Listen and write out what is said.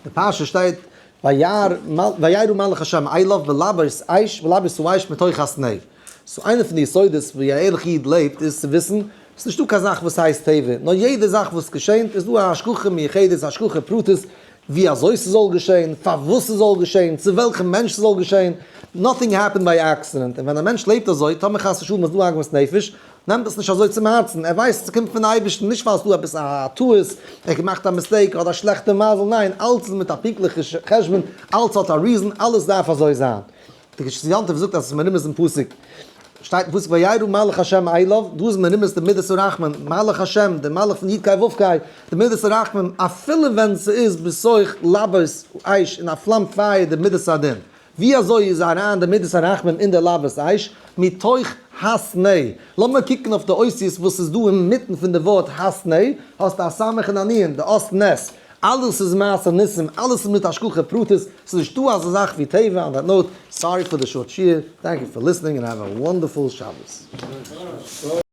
די פרשה שטייט וירא מלאך השם אליו בלבת אש בלבת האש מתוך הסנה. So איינע פון די יסודות ווי א ערליכע איד לעבט איז צו וויסן, ס'איז נישטא קיין זאך וואס הייסט טבע, נאר יעדע זאך וואס געשענט איז דא א השגחה מיוחדת, השגחה פרטית, ווי אזוי ס'זאל געשען, פארוואס ס'זאל געשען, צו וועלכע מענטש ס'זאל געשען, nothing happened by accident, און ווען א מענטש לעבט אזוי, טאמער חס ושלום איז דא עגמת נפש, נעמט עס נישט אזוי צום הארצן, ער ווייסט ס'קומט פון אייבערשטן, נישט ווייל ס'דא עפעס א טעות, ער האט געמאכט א mistake, אדער א שלעכטע מזל, ניין, אלץ איז מיט א פונקטליכע חשבון, אלץ האט א reason, אלעס דארף אזוי זיין. די קדושת יום טוב זאגט אז עס איז מרומז אין פסוק, שטייט אין פסוק וירא מלאך השם אליו, דא איז מרומז די מידת הרחמים, מלאך השם, דער מלאך פון י' ק' ו' ק', די מידת הרחמים, אפילו ווען ס'איז בתוך לבות אש אין א פלאם פייער די מידת הדין, ווי אזוי איז אריין די מידת הרחמים אין די לבות אש? מתוך הסנה. לאמיר קוקן אויף די אותיות וואס איז דא אינמיטן פון די ווארט הסנה, האסטו א סמך און א נון, די אות נס. אלעס איז מעשה ניסים, אלעס איז מיט השגחה פרטית, ס'איז נישטא אזא זאך ווי טבע, on that note, sorry for the short שיעור, thank you for listening and have a wonderful שבת.